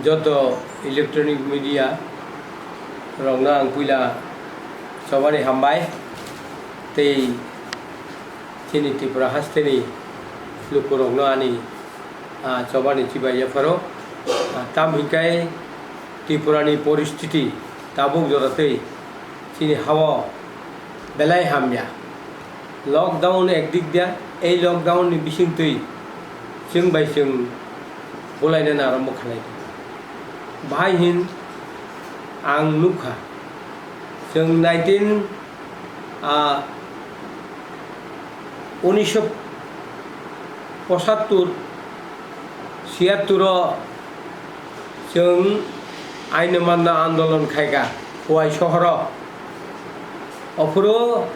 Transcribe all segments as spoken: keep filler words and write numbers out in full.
Joto electronic media rokno ang puila chobani hambai tei chini Tripura hasteni lukurokno ani, ah, chobani chibai yapharo. Ah, tam hinkai Tripurani poristiti tabuk jora tei chini hao belai hamya. Lockdown ekdik dia, ei lockdown ni bisingtwi chwng bai chwng bulainani arombo khlai di. Bahai hin ang nukha, chwng nineteen, ah, unisho pochattor, siyattor o chwng aino manna andolon khaikha Khowai sohoro. Ophuru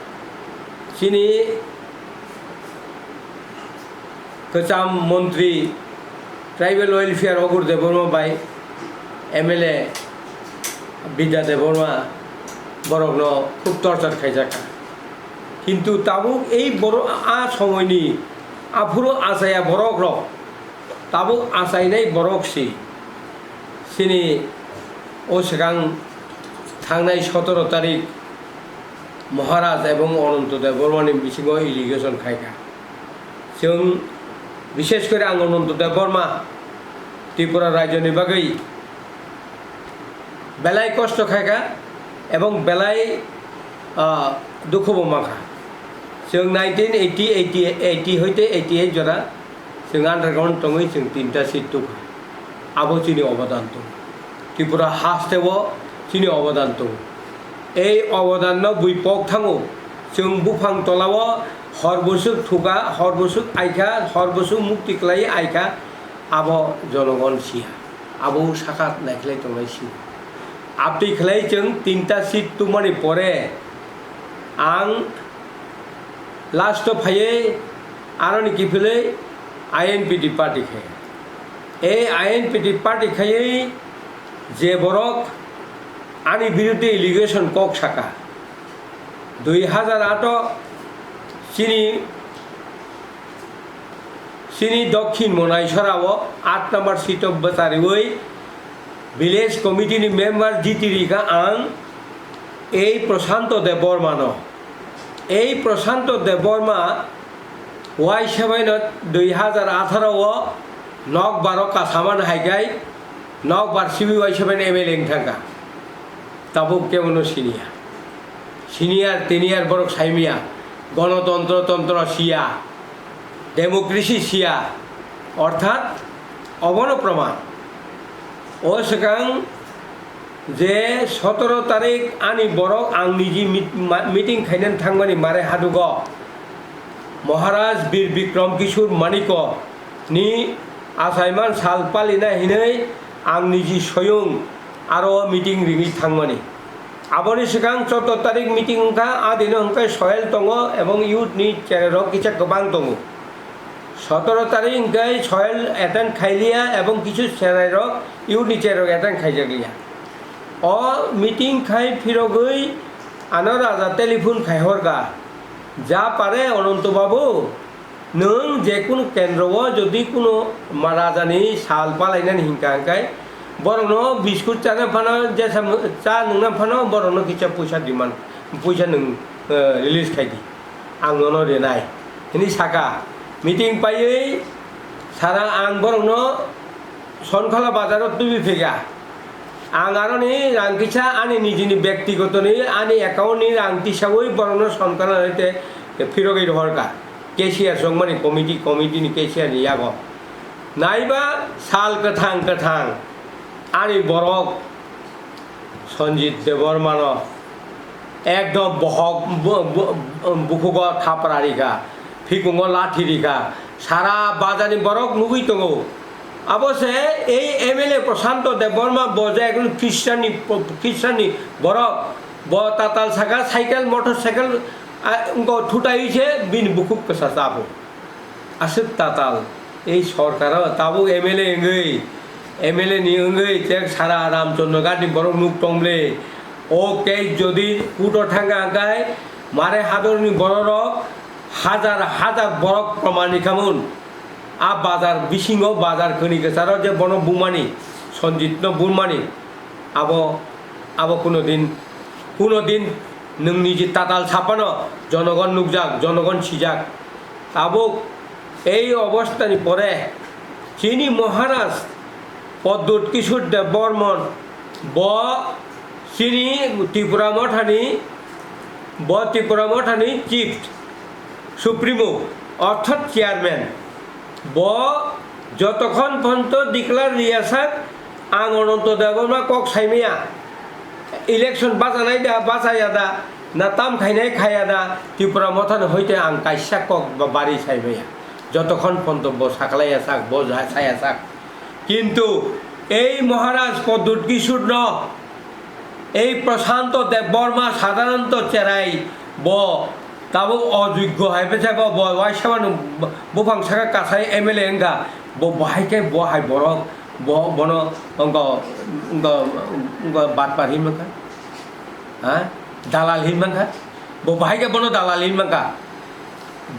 chini kwcham montri Tribal Welfare Ogur Debbarma bai M L A Bidya Debbarma borokno khub torture khaijakha. Kintu tabuk ei borok a somoini aphuru achaya borokrok tabuk achainai borok si. Chini o swkang thangnai sotoro tarik Maharaj ebong Ananto Debbarmani bisingo allegation khaikha. Chwng, bishesh kore ang Ananto Debbarma Tripura rajyoni bagwi belai kosto khaikha ebong belai, ah, dukhubo mankha. Chwng nineteen eighty, eighty, eighty hoite eighty-eight jora chwng underground tongwi chwng tinta seat tukha. Abo chini obodan tongo. Tripura hasteo chini obodan tongo. Ei obodanno bui pok thango. Chwng buphang tolao hor bwswk thuka, hor bwswk aikha, hor bwswk mukti kwlai aikha, abo jonogon siya. Abo sakat naikhlai tongnai si. Abtwi khlai chwng tinta seat tumani pore ang last o phaiwi aroni kiphilwi I N P T party khai. Ei I N P T party khaiwi je borok ani biruddhe allegation kok saka, dui hajar aat o chini, chini Dokhin Monaisora o aat number seat o bwchariwi village committee ni member jiti rikha ang ei Prashanto Debbarma no. Ei Prashanto Debbarma Y seven no dui hajar atharo o nokbar o kasaman hai khai nokbar sibi Y seven M L A wng thangkha. Tabuk kebono siniya. Senior, tenure borok saimiya. Gonotontro, tontro siya. Democracy siya. Orthat obono proman. O swkang je sotoro tarik ani borok ang niji mit-, ma-, meeting khainani thangmani Mare Hadugo Maharaj Bir Bikram Kishore Maniko ni achaiman sal palina hinwi ang niji soyung aro meeting ringwi thangmani. Aboni swkang chotto tarik meeting wngkha, a dino hwnkhe soil tongo ebong youth ni cherai rok kisa kwbang tongo. Sotoro tarik hwnkhe soil attend khailiya ebong kisu cherai rok youth ni cherai rok attend khaijakliya. O meeting khai phirogwi ano raja telephone khai horkha, "Ja pare Ananto babu, nwng je kunu kendro o jodi kunu ma-, raja ni sal palainani hinka hwnkhe borokno biskut chana phano, jesa cha nwngna phano borokno kisa puisa demand, puisa nwng, eh, release khai di, ang nono rinai," hinwi saka. Meeting paiwi sara ang borokno Sonkhala bazar o tubi phega. Ang aroni rang kisa ani nijini bektigotoni ani account ni rang tisawi borokno Sonkhala hoite phirogwi rohorkha. Cashier songmani committee, committee ni cashier ni yago. Naiba sal kwthang kwthang ani borok Sanjit Debbarmano ekdom bohok bu-, bu-, bukhugo thapra rikha, phikungo lathi rikha, sara bazarni borok nugwi tongo. Abo se ei M L A Prashanto Debbarma bo je ekdom Christian ni, Christian ni borok, bo tatal saka cycle, motor cycle, ah, wngkha thutaiwi se bini bukhuk kwsa chabu. Aswk tatal, ei sorkaro tabuk M L A wngwi, M L A ni wngwi tek sara Ramchandra Ghat ni borok nuk tong le. O case jodi court o thangkha hwnkhe Mare Hadugo ni borok rok hajar hajar borok proman ni khamun. A bazar bisingo bazar khni kwcharo je bono bumani, Sanjitno bumani, abo, abo kuno din, kuno din nwng niji tatal sapano jonogon nukjak, jonogon sijak. Tabuk ei obostani pore chini Maharaj Pradyut Kishore Debbarman bo chini Tipra Mothani, bo Tipra Mothani chief supremo orthat chairman. Bo jotokhon phonto declare riyasak, ang Ananto Debbarma kok saimaya. Election bachanai da, bachaya da, na tam khainai khaya da, Tipra Mothani hoite ang kaisa kok ba bari saimaya. Jotokhon phonto bo saklaiyasak, bo ja-, sayasak. Kintu ei Maharaj Pradyut Kishorno, ei Prashanto Debbarma, Sadananto Cherai, bo tabuk ojoggo hai bwsai bo, bo waisa mano buphang saka kasai M L A wngkha, bo, bo hai khe bo hai borok, bo, bono wngkha, wngkha, wngkha batpar hinwi mankha, ha? Dalal hinwi mankha, bo, bo hai khe bono dalal hinwi mankha.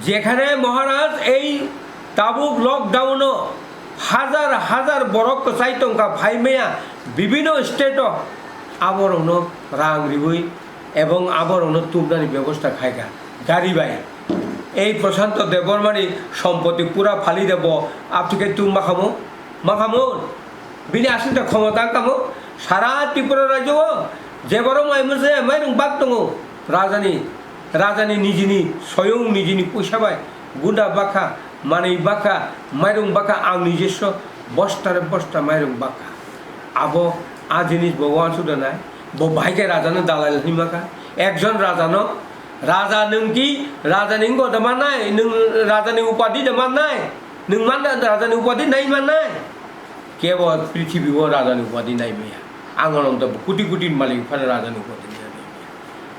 Jekhane Maharaj ei tabuk lockdown-o hajar hajar borok kwchai tongkha, phaimaya bibino state-o, aborokno rang riwi ebong aborokno tubnani bebosta khaikha gari bai. Ei Prashanto Debbarmani sompoti pura phali de bo, abtike tum makhamo, makhamo. Bini aswk da khomota wngkha mo, sara Tripura rajyo-o je borok mai mwsaya mairung bak tongo, rajani, rajani nijini soyung nijini puisa bai gunda bakha, manwi bakha, mairung bakha, ang nijesso bostare bosta mairung bakha. Abo a jinis bo uansuk da nai, bo bahai khe rajano dalal hinwi makha, ekjon rajano, raja nwng ki rajani wngkha da mannai, nwng rajani upadi da mannai, nwng man da rajani upadi nai mannai. Kebo prithibi o rajani upadi nai maya. Ang Ananto bo koti koti malik phano rajani upadi nai maya.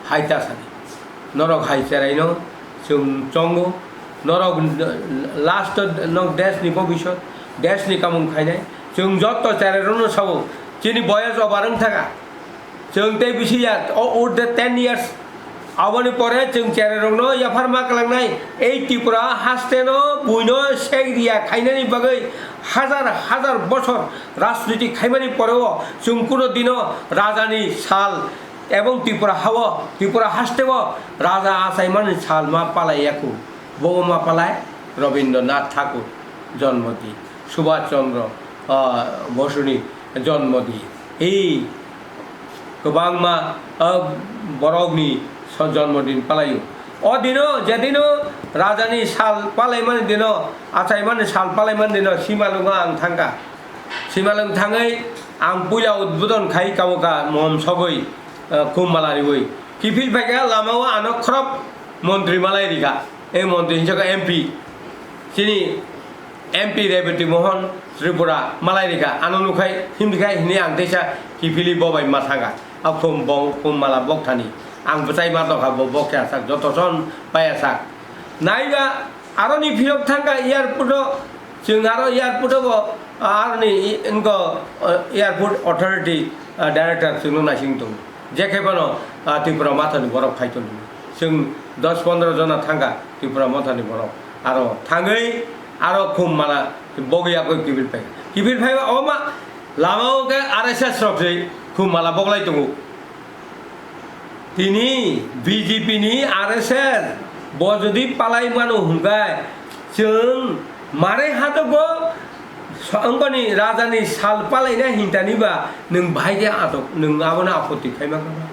Hai ta sadi. Norok hai cheraino chwng chongo. Norok last o nok desh ni bobisot, desh ni kamung khainai. Chwng jotto cherai rokno sabo. Chini boyos obar wng thaka. Chwng tei bisi ya, o urde ten years. Aboni pore chwng cherairokno yapharma kwlangnai. Ei Tripura haste no buino sek riya khainani bagwi hajar hajar bochor rajniti khaimani poreo chwng kuno dino rajani sal ebong Tripura hao, Tripura hasteo raja achaimani sal ma palai yaku. Bo ma palai Rabindranath Thakur jonmo din. Subhash Chandra, ah, Bosuni jonmo din. Ei kwbangma, ah, borokni so-, jonmo din palaio. O dino, je dino rajani sal palaimani dino, achaimani sal palaimani dino, Simalwngo ang thangkha. Simalwng thangwi ang puila udbodon khai kabo ka mohom sogwi, ah, khum mala riwi. Kiphil phaikha lamao ano khorop montri malai rikha. Ei montri hinjaka M P. Chini M P Rebati Mohan Tripura malai rikha, ano nukhai himrikhai hinwi ang teisa kiphilwi bobai ma thangkha. A khum bo-, khum mala bokthani. Ang bwchai ma tongkha bo bokhe asak, joto son pai asak. Naiba aroni phirok thangkha airport o, chwng aro airport o bo aroni i-, wngkha, uh, airport authority, uh, director chwngno naising tongo. Je khe bono, ah, Tripura Mothani borok phai tongdi. Chwng dos pondro jona thangkha Tripura Mothani borok. Aro thangwi aro khum mala bogwi yakwi kiphil phai. Kiphil phaiba o ma lama o khe R S S rok se khum mala boglai tongo. Tini B J P ni R S S bo jodi palai mano hwnkhe chwng mare hadogo. So-, wngkoni rajani sal palaina hintani ba nwng bahai khe atok, nwng abono apotti khaima kha ba?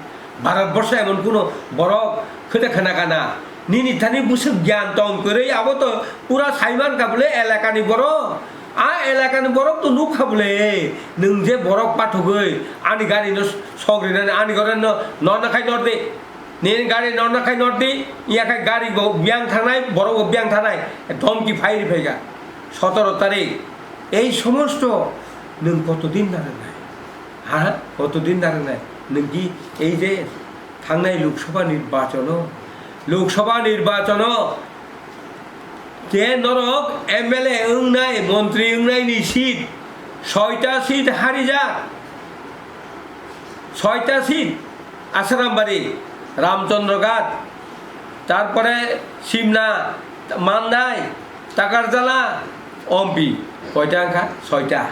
Bharat borsho emon kuno borok khwte khna kana. Nini thani bwswk gyan tong kwrwi, abo to pura saiman kha bwle elakani borok. A elakani borok to nuk kha bwle, nwng je borok pathogwi ani gari no sok rinani, ani gari no norna khai nordi. Nini gari norna khai nordi, iya khai gari bo biyang thangnai, borok bo biyang thangnai, dhomki phai ri phaikha. Sotoro tarik, ei somosto nwng kotodin narwknai? Ha? Kotodin narwknai? Nwng ki ei je thangnai Lok Sabha nirbachano, Lok Sabha nirbachano je norok M L A wngnai, montri wngnai ni seat, soita seat harijak. Soita seat, Asarambari, Ramchandra Ghat, tarpore Simna, Mandai, Takarjala, Ombi koita wngkha? Soita.